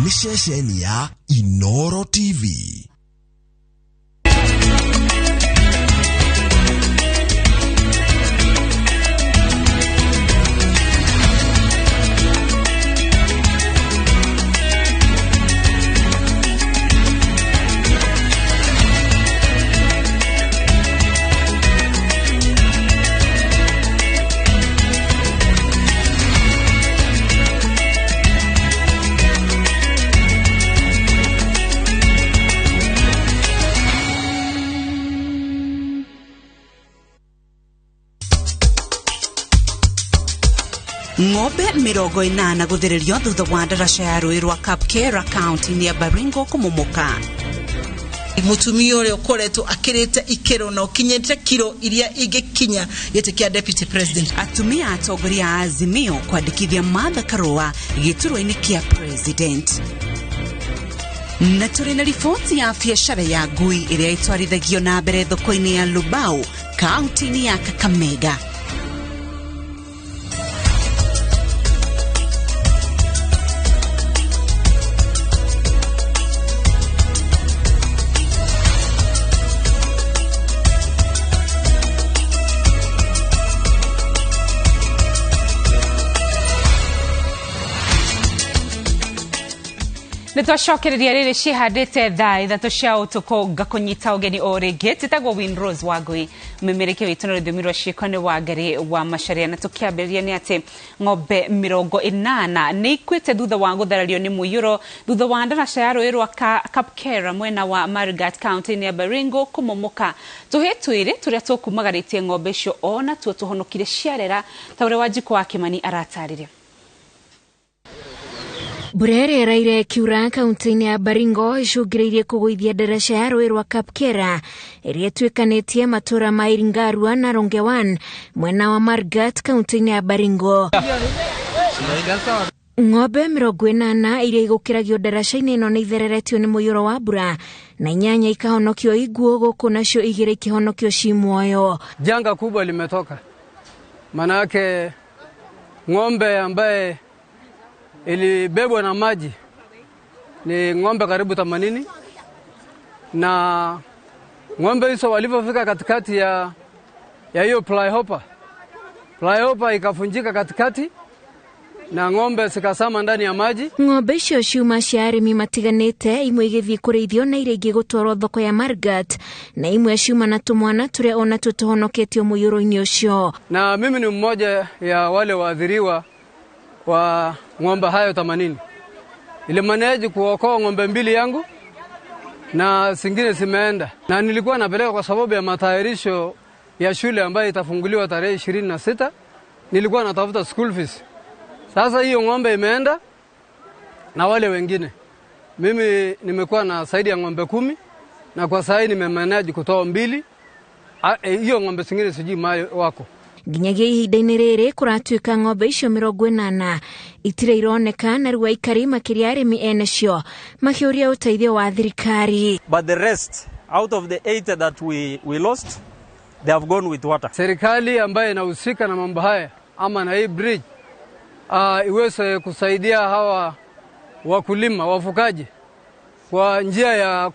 Nĩ ceceni ya Inoro TV. Ng'ombe 80 gũthererio thutha wa ndaraca ya rũĩ rwa Kapkera kaunti-inĩ ya Baringo kũmomoka. Mutumia ũrĩa ũkoretwo akĩrĩte ikĩro na ũkinyĩte kiro iria ingĩkinya gĩtĩ kĩa deputy president. Atumia atongoria a Azimio kwandĩkithia Martha Karua gĩturwa-inĩ kĩa president. Na tũrĩ na riboti ya biacara ya ngui ĩrĩa ĩtwarithagio na mbere thoko-inĩ ya Lubao kaunti-inĩ ya Kakamega. Nä twacokereria rä rä cihandä thaa 3 cia ũtukũ, ngakũnyita ũgeni o rĩngĩ. Tĩtagwo Winrose Wangui, mũmereke witũ na rũthiomi rwa ciĩko nĩ Wangari wa Macharia. Na tũkĩambĩrĩria nĩ atĩ ng'ombe 80 nĩ ikuĩte thutha wa gũtharario nĩ mũiyũro thutha wa ndaraca ya rũĩ rwa Kapkera mwena wa Marigat kaunti-inĩ ya Baringo kũmomoka. Tũhĩĩ twĩrĩ tũrĩa tũkumagarĩtie ng'ombe icio ona tuo tũhonokire ciarera, ta ũrĩa Wanjikũ wa Kĩmani aratarĩria. Mbura ĩrĩa ĩraire ĩkiura kaunti-inĩ ya Baringo icũngĩrĩirie kũgũithia ndaraca ya rũĩ rwa Kapkera ĩrĩa ĩtuĩkanĩtie matũra ma Iringarua na Rongewan mwena wa Marigat kaunti-inĩ ya Baringo. Ng'ombe 80 iria igũkĩragio ndaraca-inĩ ĩno nĩ ithereretio nĩ mũiyũro wa mbura na 8 ikahonokio iguo gũkũ nacio 2 ikĩhonokio ci muoyo. Janga kubwa limetoka, manake ng'ombe ambaye ilibebwa na maji ni ng'ombe karibu 80, na ng'ombe hizo walipofika katikati ya hiyo ply hopper ikafunjika katikati na ng'ombe zikasama ndani ya maji. Ng'ombe icio ciuma cia arĩmi matiganĩte, imwe igĩthiĩ kũrĩithio na iria ingĩ gũtwarwo thoko ya Marigat, na imwe ciuma na tũmwana tũrĩa ona tuo tũhonoketio mũiyũro-inĩ ũcio. Na mimi ni mmoja ya wale waathiriwa wa ng'ombe hayo 80. Ilimaneji kuokoa ng'ombe 2 yangu na zingine zimeenda. Na nilikuwa napeleka kwa sababu ya matayarisho ya shule ambayo itafunguliwa tarehe 26. Nilikuwa natafuta school fees. Sasa hiyo ng'ombe imeenda na wale wengine. Mimi nimekuwa na zaidi ya ng'ombe 10 na kwa sasa nimemanage kutoa 2. Hiyo ng'ombe zingine sijui mali wako. Nginyagia ihinda-inĩ rĩrĩ kũratuĩka ng'ombe icio 80 itirĩ ironeka, na rĩu aikari makĩria arĩmi ene cio makĩũria ũteithio wa thirikari. But the rest out of the 8 that we lost, they have gone with water. Serikali ambayo inahusika na mambo haya ama na hii bridge iweze kusaidia hawa wakulima wafukaji kwa njia ya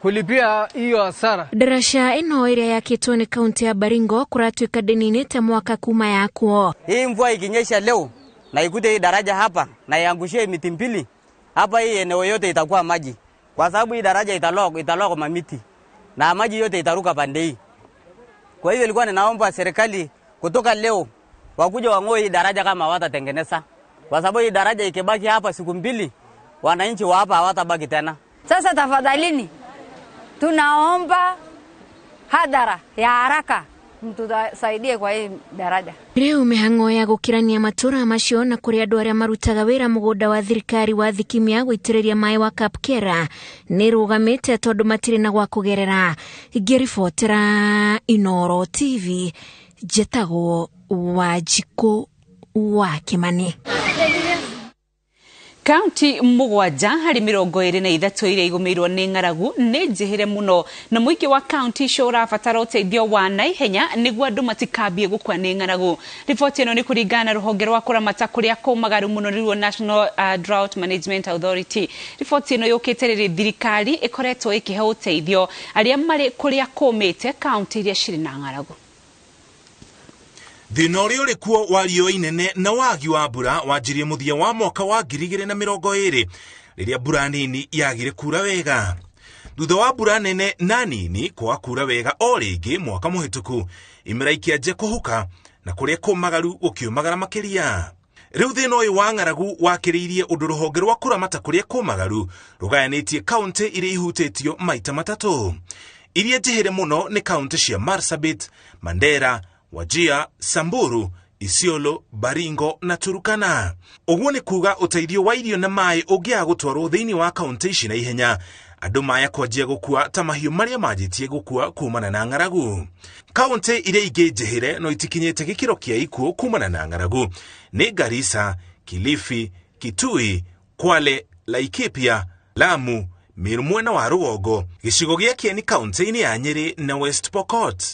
kulipia hiyo hasara. Ndaraca ĩno ĩrĩa yakĩtwo nĩ kaunti ya Baringo kũratuĩka ndĩninĩte mwaka kuma yakwo. Hii mvua ikinyesha leo na ikute hii daraja hapa na iangushie miti 2 hapa, hii eneo yote itakuwa maji, kwa sababu hii daraja italoa kwa mamiti na maji yote itaruka pande hii. Kwa hiyo ilikuwa ninaomba serikali kutoka leo wakuja wang'oe hii daraja kama hawatatengeneza, kwa sababu hii daraja ikibaki hapa siku 2 wananchi wa hapa hawatabaki tena. Sasa tafadhalini tunaomba hadhara ya haraka mtusaidie kwa hii daraja. Rĩu mĩhang'o ya gũkĩrania matũra macio na kũrĩa andũ arĩa marutaga wĩra mũgũnda wa thirikari wa Thikimia gũitĩrĩria maĩ wa Kapkera nĩ rũgamĩte tondũ matirĩ na gwa kũgerera. Ngĩribotera Inoro TV, njetagwo Wanjikũ wa Kĩmani. Kaunti 7 harĩ 23 iria igũmĩirwo nĩ ng'aragu nĩ njĩhĩre mũno, na mũingĩ wa kaunti icio ũrabatara ũteithio wa naihenya nĩguo andũ matikambie gũkua nĩ ng'aragu. Riboti ĩno nĩ kũringana na rũhonge rwa kũramata kũrĩa kũmagaru mũno nĩruo National Drought Management Authority. Riboti ĩno yũkĩte rĩrĩ thirikari ĩkoretwo ĩkĩhe ũteithio arĩa marĩ kũrĩa kũmĩte kaunti iria cirĩ na ng'aragu. Thĩna ũrĩa ũrĩ kuo wa riũa inene na wagi wa mbura wanjirie mũthia wa mwaka wa 2020 rĩrĩa mbura nini yagire kura wega. Thutha wa mbura nene na nini kwaga kura wega o rĩngĩ mwaka mũhĩtũku, imera ikĩanjia kũhuka na kũrĩa kũmagaru gũkĩũmagara makĩria. Rĩu thĩna ũyũ wa ng'aragu wakĩrĩirie ũndũ rũhonge rwa kũramata kũrĩa kũmagaru rũgayanĩtie kaunti iria ihutĩtio maita matatũ. Iria njĩhĩre mũno nĩ kaunti cia Marsabit, Mandera, Wajir, Samburu, Isiolo, Baringo na Turkana. Ũguo nĩ kuga ũteithio wa irio na maĩ ũngĩaga gũtwarwo thĩinĩ wa kaunti ici na ihenya, andũ maya kwanjia gũkua ta mahiũ marĩa manjĩtie gũkua kumana na ng'aragu. Kaunti iria ingĩ njĩhĩre no itikinyĩte gĩkĩro kĩa ikuũ kumana na ng'aragu nĩ Garissa, Kilifi, Kitui, Kwale, Laikipia, Lamu, Meru mwena wa rũgongo, gĩcigo gĩa Kieni kaunti-inĩ ya Nyĩrĩ na West Pokot.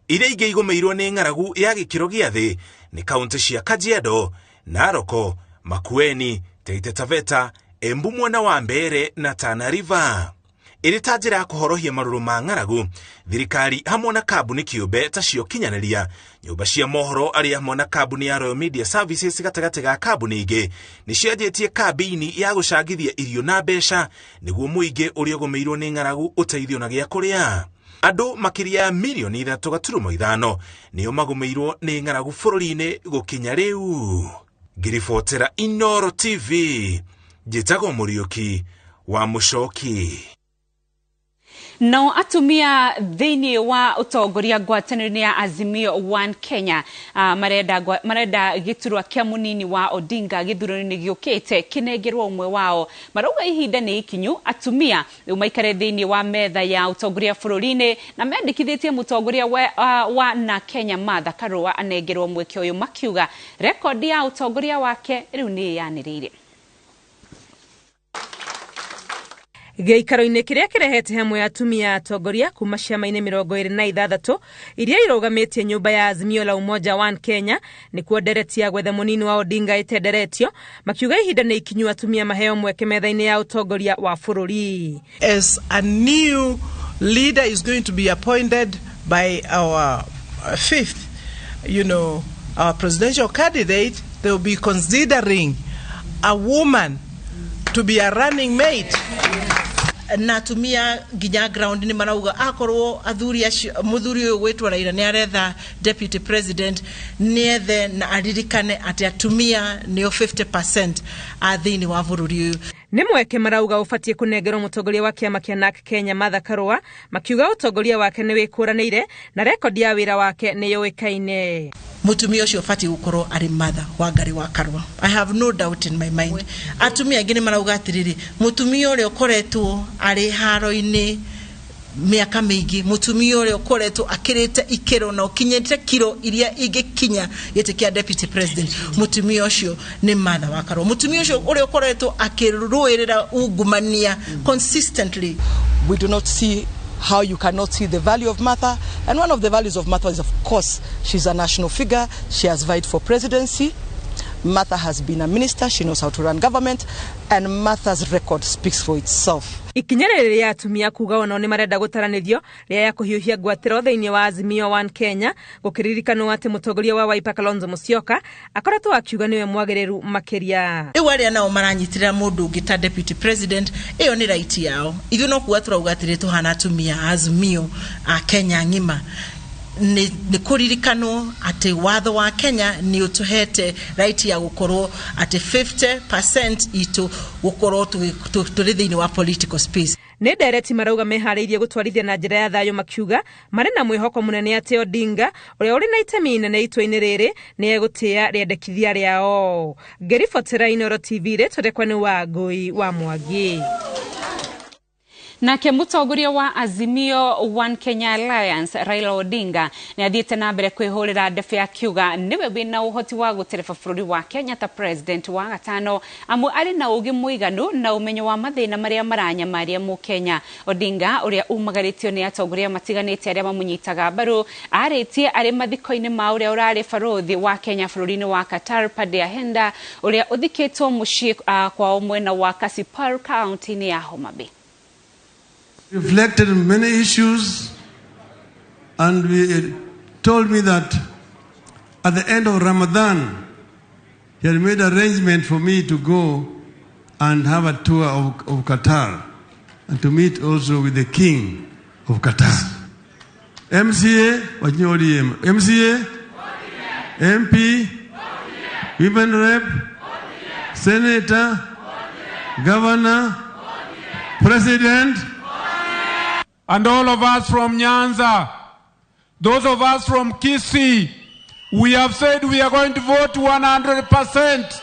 Iria ingĩ igũmĩirwo nĩ ng'aragu ya gĩkĩro gĩa thĩ nĩ kaunti cia Kajiado, Narok, Makueni, Taita Taveta, Embu mwena wa Mbeere na Tana River. Ĩrĩ ta njĩra ya kũhorohia marũrũ ma ng'aragu, thirikari hamwe na kambuni kĩũmbe ta cio kinyanĩria, nyũmba cia mohoro arĩa hamwe na kambuni ya Royal Media Services gatagatĩ ga kambuni ingĩ nĩ cianjĩtie kambĩini ya gũcangithia irio na mbeca nĩguo mũingĩ ũrĩa ũgũmĩirwo nĩ ng'aragu ũteithio na gĩa kũrĩa. Andũ makĩria ya milioni 3.5 nĩo magũmĩirwo nĩ ng'aragu bũrũri-inĩ gũkinya rĩu. Ngĩribotera Inooro TV, njĩtagwo Mũriũki wa Mũcoki. No atumia thĩinĩ wa ũtongoria ngwatanĩro ya Azimio One Kenya marenda gĩturwa kĩa mũnini wa Odinga gĩthurano-inĩ gĩũkĩte kĩnengerwo ũmwe wao. Marauga ihinda nĩ ikinyu atumia rĩu maikare thĩinĩ wa metha ya ũtongoria bũrũri-inĩ, na mendekithĩtie mũtongoria wa na Kenya Martha Karua anengerwo mweke ũyũ, makiuga rekondi ya ũtongoria wake rĩu nĩ yanĩrĩire. Gĩikaro-inĩ kĩrĩa kĩrehete hamwe atumia atongoria kuma ciama-inĩ 26 iria irũgamĩtie nyũmba ya Azimio la Umoja One Kenya nĩkuo ndereti ya gwetha mũnini wa Odinga ĩtenderetio, makiuga ihinda nĩ ikinyu atumia maheo mweke metha-inĩ ya ũtongoria wa bũrũri. As a new leader is going to be appointed by our fifth, our presidential candidate, they will be considering a woman to be a running mate. Na atumia nginya ground nĩ marauga akorwo athuri acio, mũthuri ũyũ gwĩtwo Raila nĩ aretha deputy president, nĩethe na aririkane atĩ atumia nĩo 50% a thĩinĩ wa bũrũri ũyũ. Nĩ mweke marauga ũbatiĩ kũnengerwo mũtongoria wa kĩama kĩa NARC Kenya Martha Karua, makiuga ũtongoria wake nĩ wĩkũranĩire na rekondi ya wĩra wake nĩ yũĩkaine. Mũtumia ũcio ũbatiĩ gũkorwo arĩ Martha Wangari wa Karua. I have no doubt in my mind. Atumia aingĩ nĩ marauga atĩrĩrĩ, mũtumia ũrĩa ũkoretwo arĩ haro-inĩ mĩaka mĩingĩ, mũtumia ũrĩa ũkoretwo akĩrĩte ikĩro na ũkinyĩte kiro iria ingĩkinya gĩtĩ kĩa deputy president, mũtumia ũcio nĩ Martha wa Karua. Mũtumia ũcio ũrĩa ũkoretwo akĩrũĩrĩra ungumania consistently. We do not see how you cannot see the value of Martha. And one of the values of Martha is, of course, she's a national figure. She has vied for presidency. Martha has been a minister. She knows how to run government. And Martha's record speaks for itself. Ikinya rĩrĩ rĩa atumia kuga onao nĩ marenda gũtaranĩrio rĩa ya kũhiũhia ngwatĩro thĩinĩ wa Azimio One Kenya, gũkĩririkanwo atĩ mũtongoria wa Wiper Kalonzo Musyoka akoretwo akiuga nĩwe mwagĩrĩru makĩria. Rĩu arĩa nao maranyitĩrĩra mũndũ ũngĩ ta deputy president, ĩyo nĩ right yao. Ithuĩ no kuga tũrauga atĩrĩ tũhana atumia a Azimio a Kenya ng'ima, nĩ kũririkanwo atĩ watho wa Kenya nĩ ũtũhete right ya gũkorwo atĩ 50% itũ gũkorwo tũrĩ thĩinĩ wa political space. Nĩ ndereti marauga meharĩirie gũtwarithia na njĩra ya thayũ, makiuga marĩ na mwĩhoko mũnene atĩ Odinga ũrĩa ũrĩ na itemi inene itua-inĩ rĩrĩ nĩ egũtĩĩa rĩendekithia rĩao. Ngĩribotera Inooro TV rĩtwa rĩakwa nĩ Wangũi wa Mwangi. Nake mũtongoria wa Azimio One Kenya Alliance Raila Odinga nĩ athiĩte na mbere kwĩhũrĩra ndebe akiuga nĩwe wĩna ũhoti wa gũtereba bũrũri wa Kenya ta president wa gatano, amu arĩ na ũgĩ mũiganu na ũmenyo wa mathĩna marĩa maranyamaria mũkenya. Odinga ũrĩa umagarĩtio nĩ atongoria matiganĩte arĩa mamũnyitaga mbaru arĩtie arĩ mathiko-inĩ ma ũrĩa ũrarĩ barũthi wa Kenya bũrũri-inĩ wa Qatar Paddy Ahenda, ũrĩa ũthikĩtwo mũciĩ kwao mwena wa Kasipul kaunti-inĩ ya Homa Bay. Reflected on many issues, and we told me that at the end of Ramadan, he had made arrangement for me to go and have a tour of Qatar and to meet also with the king of Qatar. MCA, ODM. MCA, MP, Women Rep, Senator, Governor, President. And all of us from Nyanza, those of us from Kisii, we have said we are going to vote 100%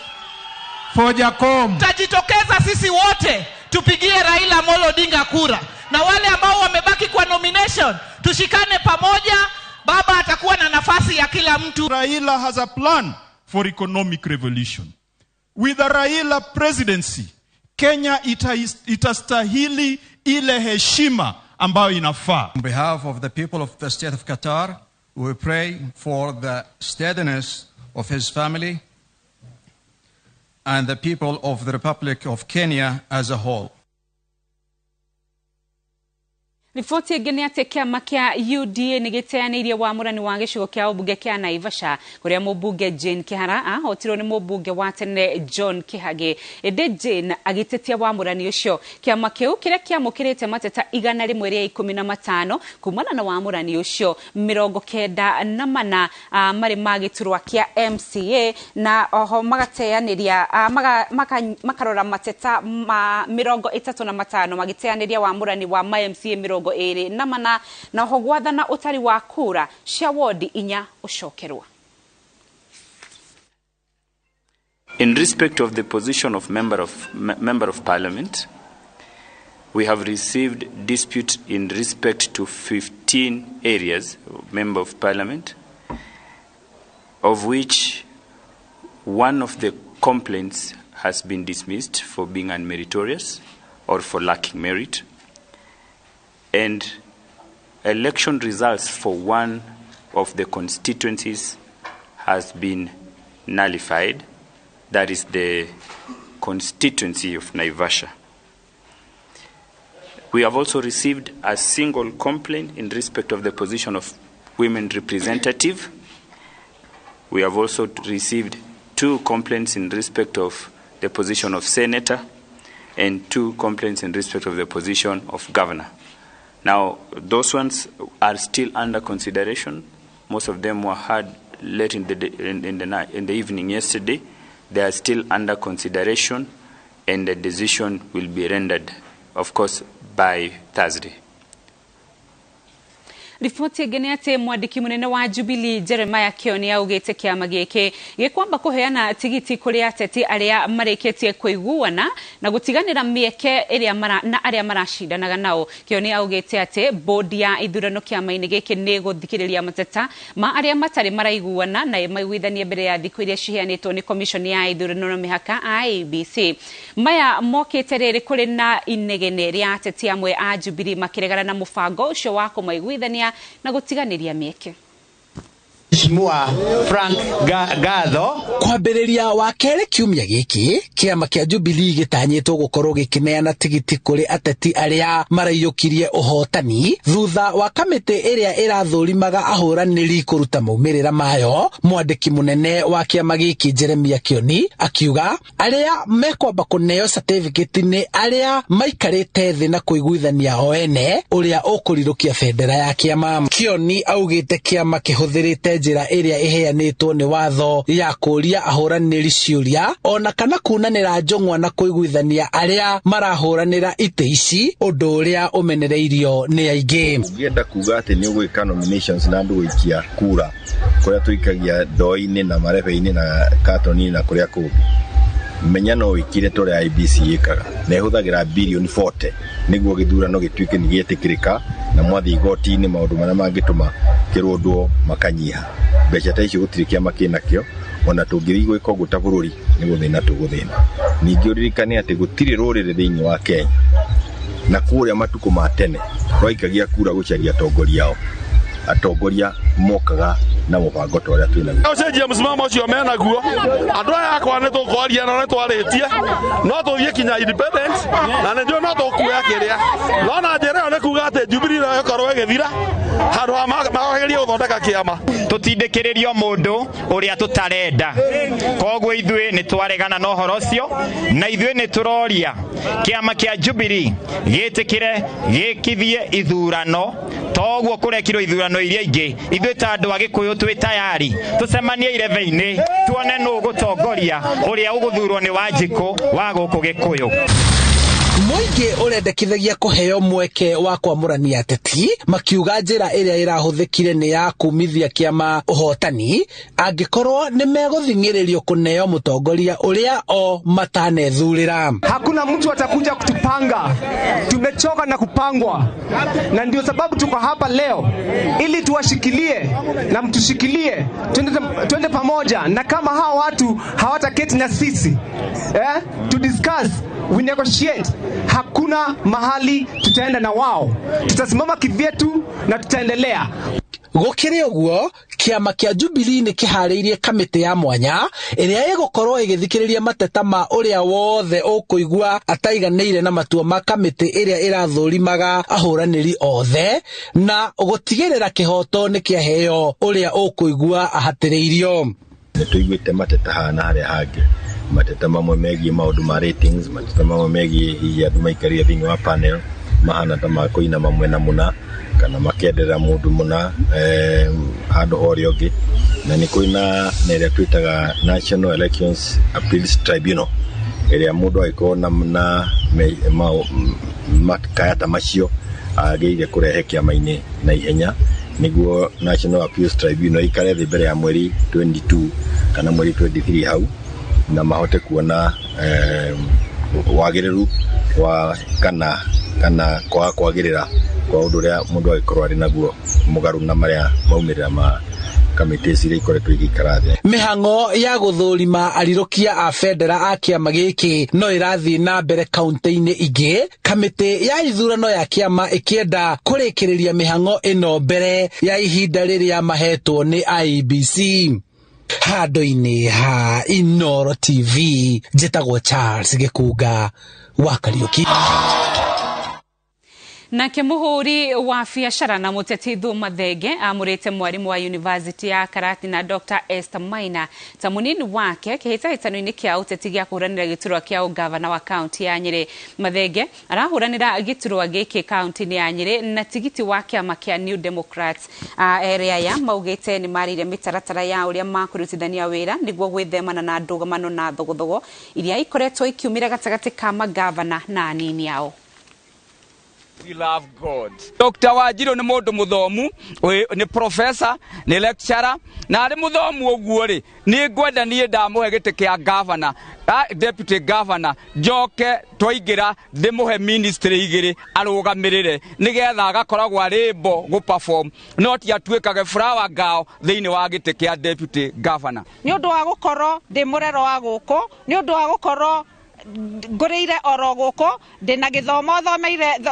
for Jakom. Tajitokeza sisi wote tupigie Raila Amolo Odinga kura, na wale ambao wamebaki kwa nomination tushikane pamoja. Baba atakuwa na nafasi ya kila mtu. Raila has a plan for economic revolution. With the Raila presidency, Kenya itastahili ile heshima ambayo inafaa. On behalf of the people of the state of Qatar, we pray for the steadiness of his family and the people of the Republic of Kenya as a whole. Riboti ĩngĩ nĩ atĩ kĩama kĩa UDA nĩ gĩteanĩirie wamũrani wa gĩcigo kĩa ũmbunge kĩa Naivasha, kũrĩa mũmbunge Jane Kĩhara ahotirwo nĩ mũmbunge wa tene John Kĩhagĩ. Ĩndĩ Jane agĩtetia wamũrani ũcio. Kĩama kĩu kĩrĩa kĩamũkĩrĩte mateta 115 kumana na wamũrani ũcio, 94 marĩ ma gĩturwa kĩa MCA, na oho magateanĩria makarora mateta ma 35 magĩteanĩria wamũrani wa ma MCA 24, na oho gwathana ũtari wa kura cia wodi 4 ũcokerwo. In respect of the position of member of parliament, we have received dispute in respect to 15 areas of member of parliament, of which one of the complaints has been dismissed for being unmeritorious or for lacking merit, and election results for one of the constituencies has been nullified, that is the constituency of Naivasha. We have also received a single complaint in respect of the position of women representative. We have also received 2 complaints in respect of the position of senator and 2 complaints in respect of the position of governor. Now, those ones are still under consideration. Most of them were heard late in the evening yesterday. They are still under consideration, and the decision will be rendered, of course, by Thursday. Riboti ĩngĩ nĩ atĩ mwandĩki mũnene wa Jubilee Jeremiah Kioni augĩte kĩama gĩkĩ gĩkwamba kũheana tigiti kũrĩ ateti arĩa marĩkĩtie kũiguana na gũtiganĩra mĩeke ĩrĩa na arĩa maracindanaga nao. Kioni augĩte atĩ bodi ya ithurano kĩama-inĩ gĩkĩ nĩ gũthikĩrĩria mateta ma arĩa matarĩ maraiguana na maiguithanie mbere ya thikũ iria ciheanĩtwo nĩ komishoni ya ithurano na mĩhaka IEBC. Maya mokĩte rĩrĩ kũrĩ na inegene rĩa ateti amwe a Jubilee makĩregana na mũbango ũcio wa kũmaiguithania na gũtiganĩria mĩeke. Mheshimiwa Frank Gatho kwambĩrĩria wa kerĩ kiumia gĩkĩ kĩama kĩa Jubilee gĩtanyĩtwo gũkorwo gĩkĩneana tigiti kũrĩ ateti arĩa maraiyũkirie ũhotani thutha wa kamĩtĩ ĩrĩa ĩrathũrimaga ahũranĩri kũruta maumĩrĩra mayo. Mwandĩki mũnene wa kĩama gĩkĩ Jeremiah Kioni akiuga arĩa mekwamba kũneo certificate nĩ arĩa maikarĩte thĩ na kũiguithania o ene ũrĩa ũkũrirũkia bendera ya kĩama. Kioni augĩte kĩama kĩhũthĩrĩte njĩra ĩrĩa ĩheanĩtwo nĩ watho ya kũria ahũranĩri ciũria ona kana kunanĩra njũng'wa na kũiguithania arĩa marahũranĩra itĩ ici, ũndũ ũrĩa ũmenereirio nĩ aingĩ. Ũngĩenda kuga atĩ nĩ ũgwĩka nominations na andũ gũikia kura kũrĩa tũikagia ndoo-inĩ na marebe-inĩ na katoni-inĩ na kũrĩa kũngĩ, menya no wĩkire ta ũrĩa IEBC ĩkaga na ĩhũthagĩra bilioni 40 Nĩguo gĩthurano gĩtuĩke nĩ gĩetĩkĩrĩka na mwathiĩ igoti-inĩ maũndũ marĩa mangĩtũma kĩrũndwo makanyiha. Mbeca ta icio gũtirĩ kĩama kĩnakĩo, ona tũngĩthiĩ gwĩka ũguo ta bũrũri nĩ gũthĩna tũgũthĩna. Ningĩ ũririkane atĩ gũtirĩ rũrĩrĩ thĩinĩ wa Kenya na kũrĩa matukũ ma tene rwaikagia kura gũcaria atongoria ao. Atongoria mokaga na mũbango ta ũrĩa twĩnaguo. Ũcenjie mũsimamo ũcio menaguo, andũ aya akwa nĩ tũkwaria na nĩ twarĩtie, no tũthiĩ kinya independence na nĩ njũĩ no tũkuoya kĩrĩa, no na njĩra ĩyo nĩ kuga atĩ Jubilee no ĩkorwo ĩgĩthira handũ ha magerie gũthondeka kĩama. Tũtindĩkĩrĩrio mũndũ ũrĩa tũtarenda, koguo ithuĩ nĩ twaregana na ũhoro ũcio, na ithuĩ nĩ tũroria kĩama kĩa Jubilee gĩtĩkĩre gĩkithie ithurano toguo kũrekirwo ithurano iria ingĩ. Ithuĩ ta andũ a Gĩkũyũ twĩ tayari tũcemanie irebe-inĩ tuone nũ ũgũtongoria ũrĩa ũgũthurwo nĩ Wanjikũ wa gũkũ Gĩkũyũ. Mũingĩ ũrendekithagia kũheo mweke wa kwamũrania ateti makiuga njĩra ĩrĩa ĩrahũthĩkire nĩ ya kumithia kĩama ũhotani angĩkorwo nĩ megũthing'ĩrĩrio kũneo mũtongoria ũrĩa o matanethurĩra. Hakuna mtu atakuja kutupanga, tumechoka na kupangwa, na ndio sababu tuko hapa leo ili tuwashikilie na mtushikilie, twende pamoja, na kama hawa watu hawataketi na sisi to discuss, we negotiate, hakuna mahali tutaenda na wao, tutasimama kivyetu na tutaendelea. Gũkĩrĩ ũguo, kĩama kĩa Jubilee nĩ kĩharĩirie kamĩtĩ ya mwanya ĩrĩa ĩgũkorwo ĩgĩthikĩrĩria mateta ma ũrĩa wothe ũkũigua ataiganĩire na matua ma kamĩtĩ ĩrĩa ĩrathũrimaga ahũranĩri othe na gũtigĩrĩra kĩhoto nĩ kĩaheo ũrĩa ũkũigua ahatĩrĩirio. Nĩ tũiguĩte mateta haha na harĩa hangĩ, mateta mamwe megiĩ maũndũ ma ratings, mateta mamwe megiĩ hihi andũ maikarire thĩinĩ wa panel mahana ta makũinama mwena mũna kana makenderera mũndũ mũna handũ ha ũrĩa ũngĩ, na nĩ kũrĩ na ĩrĩa twĩtaga National Elections Appeals Tribunal ĩrĩa mũndũ angĩkorwo na makaya ta macio agĩrĩire kũrehe kĩama-inĩ na ihenya nĩguo National Appeals Tribunal ikare thĩ mbere ya mweri 22 kana mweri 23 hau na mahote kuona wagĩrĩru wa kana kwaga kwagĩrĩra kwa ũndũ ũrĩa mũndũ angĩkorwo arĩ naguo mũgarũ na marĩa maumĩrĩra ma kamĩtĩ iria ikoretwo igĩikara thĩ. Mĩhang'o ya gũthũrima arirũkia a bendera a kĩama gĩkĩ no ĩrathiĩ na mbere kaunti-inĩ ingĩ, kamĩtĩ ya ithurano ya kĩama ĩkĩenda kũrĩkĩrĩria mĩhang'o ĩno mbere ya ihinda rĩrĩa mahetwo nĩ IEBC. Handũ-inĩ ha Inooro TV, njĩtagwo Charles Gĩkunga wa Kariũki. Nake muhuri wa biacara na muteti Thuma Thenge amurite mwarimu wa University ya Karatina Dr. Esther Maina ta munini wake kihitahitano-ini kia uteti gia kuhuranira giturwa kia ugavana wa kaunti ya Nyeri. Mathenge arahuranira giturwa giki kaunti ya Nyeri na tigiti wa kiama kia New Democrats. Ere aya maugite ni marire mitaratara ya uria makurutithania wira niguo gwithemana na ndugamano na thogothogo iria ikoretwo ikiumira gatagati ka magavana na anini ao. We love God. Dr. Wanjiru ni mundu muthomu, ni professor, ni lecturer, na ari muthomu uguo ri, ni ngwenda nie ndamuhe giti kia governor, deputy governor, njoke twaingira ndimuhe ministry igiri arugamirire nigetha agakoragwo ari bo gu perform, no ti atuikage flower girl thiini wa giti kia deputy governor. Ni undu wa gukorwo ndi murero wa guku, ni undu wa gukorwo ngũrĩire oro gũkũ, ndĩna gĩthomo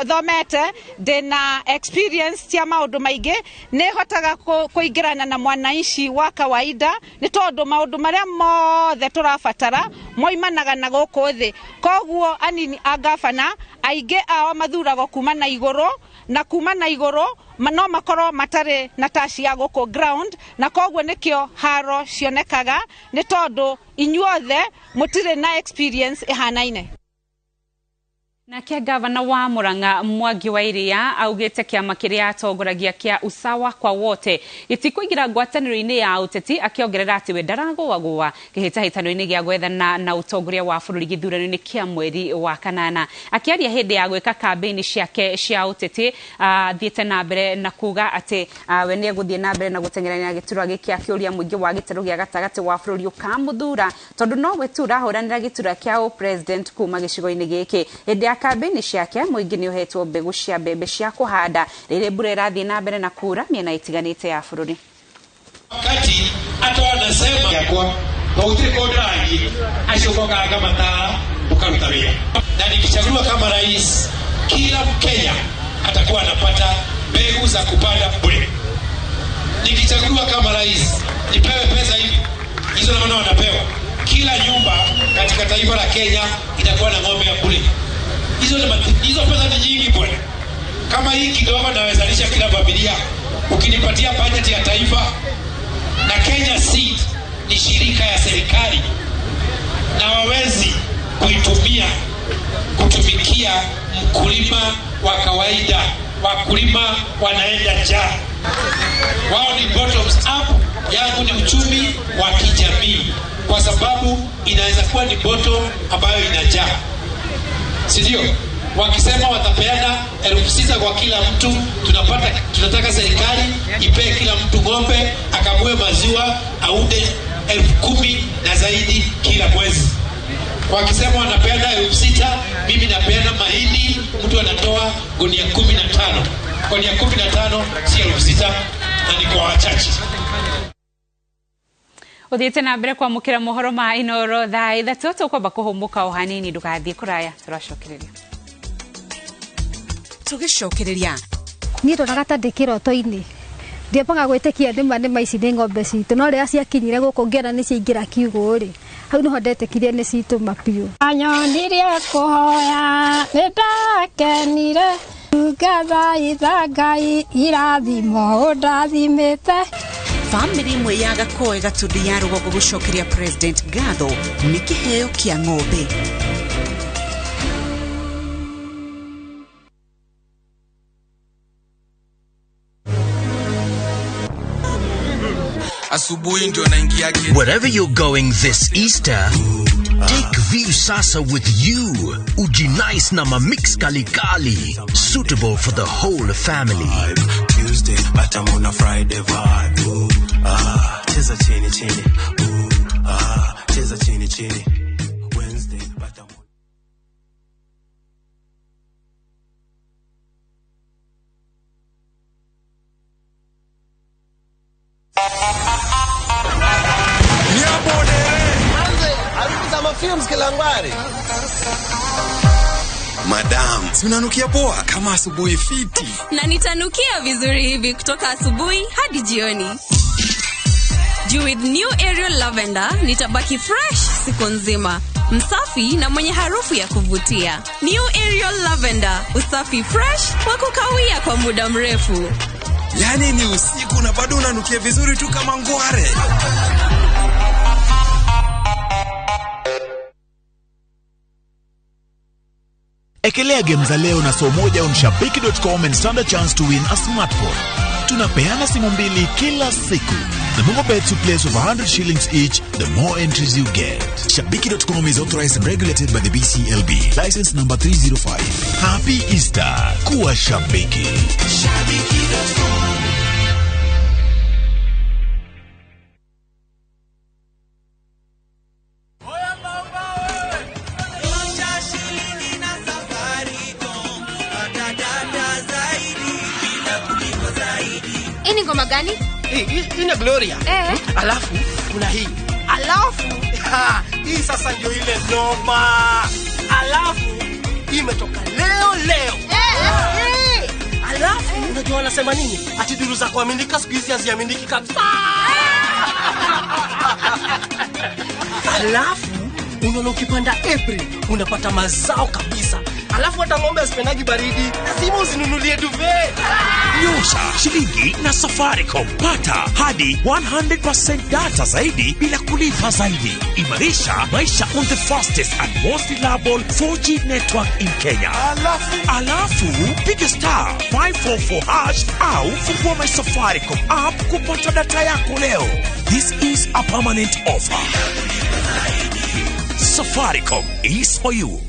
thomete, ndĩna experience cia maũndũ maingĩ, nĩ hotaga kũingĩrana na mwananchi wa kawaida, nĩ tondũ maũndũ marĩa mothe tũrabatara moimanaga na gũkũ thĩ. Koguo anini a gavana aingĩ ao mathuragwo kuma na igũrũ, na kuma na igũrũ no makorwo matarĩ na taci ya gũkũ ground, na koguo nĩkĩo haro cionekaga, nĩ tondũ inyuothe mũtirĩ na experience ĩhanaine. Nake gavana wa Murang'a Mwangi wa Iria augite kiama kiria atongoragia kia usawa kwa wote gĩtikũingĩra ngwatanĩro-inĩ ya ũteti, akĩongerera atĩ we ndaragũagũa kĩhĩtahĩtano-inĩ gĩa gwethana na ũtongoria wa bũrũri gĩthurano-inĩ kĩa mweri wa kanana. Akĩaria hĩndĩ ya gwĩka kambĩini ciake cia ũteti, athiĩte na mbere na kuga atĩ we nĩegũthiĩ na mbere na gũteng'erania gĩturwa gĩkĩ, akĩũria mũingĩ wa gĩtarũ gĩa gatagatĩ wa bũrũri ũkamũthura tondũ nowe tu ũrahũranĩra gĩturwa kĩa ũpresident kuma gĩcigo-inĩ gĩkĩ. Hĩndĩ Kambĩini ciake mũingĩ nĩ ũhetwo mbegũ cia mbembe cia kũhanda rĩrĩa mbura ĩrathiĩ na mbere na kura mĩena ĩtiganĩte ya bũrũri. Wakati hata wanasema yakwa gũtirĩ kũndũ ndĩrathiĩ, acio ũkokaga ngamatara ũkaruta wĩra. Na nikichaguliwa kama rais, kila Mkenya atakuwa anapata mbegu za kupanda bure. Nikichaguliwa kama rais, nipewe pesa hivi hizo, naona wanapewa kila nyumba katika taifa la Kenya itakuwa na ng'ombe ya bure. Hizo pesa ni nyingi bwana. Kama hii kidogo nawezalisha kila familia. Ukinipatia bajeti ya taifa, na Kenya Seed ni shirika ya serikali na wawezi kuitumia kutumikia mkulima wa kawaida. Wakulima wanaenda njaa. Wao ni bottoms up, yangu ni uchumi wa kijamii, kwa sababu inaweza kuwa ni bottom ambayo inajaa, si ndio? Wakisema watapeana 6,000 kwa kila mtu, tunataka serikali ipee kila mtu ng'ombe akamue maziwa aunde 10,000 na zaidi kila mwezi. Wakisema wanapeana 6,000, mimi napeana mahindi, mtu anatoa gunia 15. Gunia 15 si 6,000, na ni kwa wachache. Uthiĩte na mbere kwamũkĩra mohoro ma Inooro thaa 3 tũkwamba kũhũmũka o hanini, ndũgathiĩ kũraya, tũracokereria. Tũgĩcokereria niĩ ndonaga ta ndĩ kĩroto-inĩ, ndiambaga gwĩtĩkia nĩma nĩma ici nĩ ng'ombe citũ, no rĩrĩa ciakinyire gũkũ ngĩona nĩ ciaingĩra kiugũ rĩ, hau nĩho ndetĩkirie nĩ citũ mabiũ. Anyonirie kũhoya nĩ ndakenire, ngathaitha Ngai irathimo ũndathimĩte. Bamĩrĩ ĩmwe ya Gakoe Gatundu ya rũgongo gũcokeria President ngatho nĩ kĩheo kĩa ng'ombe. Asubuhi ndio naingia. Wherever you're going this Easter, take Viusasa with you. Ujinice na mamix kalikali, suitable for the whole family. Tuesday, but I'm on a Friday vibe. Ooh, ah, cheza chini chini. Ooh, ah, cheza chini chini. Wednesday, but I'm on. Madam, si unanukia poa kama asubuhi fiti. Na nitanukia vizuri hivi kutoka asubuhi hadi jioni. Juu with new Ariel Lavender nitabaki fresh siku nzima, msafi na mwenye harufu ya kuvutia. New Ariel Lavender, usafi fresh wa kukawia kwa muda mrefu. Yani ni usiku na bado unanukia vizuri tu kama ngware. Ekelea game za leo na so moja on shabiki.com and stand a chance to win a smartphone. Tunapeana simu mbili kila siku. The more bets you place of 100 shillings each, the more entries you get. Shabiki.com is authorized and regulated by the BCLB. License number 305. Happy Easter. Kuwa Shabiki. Shabiki.com. Ngoma gani? Hii ni Gloria. Alafu kuna hii. Alafu hii sasa ndio ile noma. Alafu imetoka leo leo. Alafu unajua wanasema nini? Ati duru za kuaminika siku hizi haziaminiki kabisa. Alafu unaona ukipanda April unapata mazao kabisa. Alafu hata ng'ombe asipendagi baridi, lazima usinunulie duvet. Nyosha shilingi na Safaricom, pata hadi 100% data zaidi bila kulipa zaidi. Imarisha maisha on the fastest and most reliable 4G network in Kenya. Alafu piga star 544 hash au fungua my Safaricom app kupata data yako leo. This is a permanent offer. Safaricom is for you.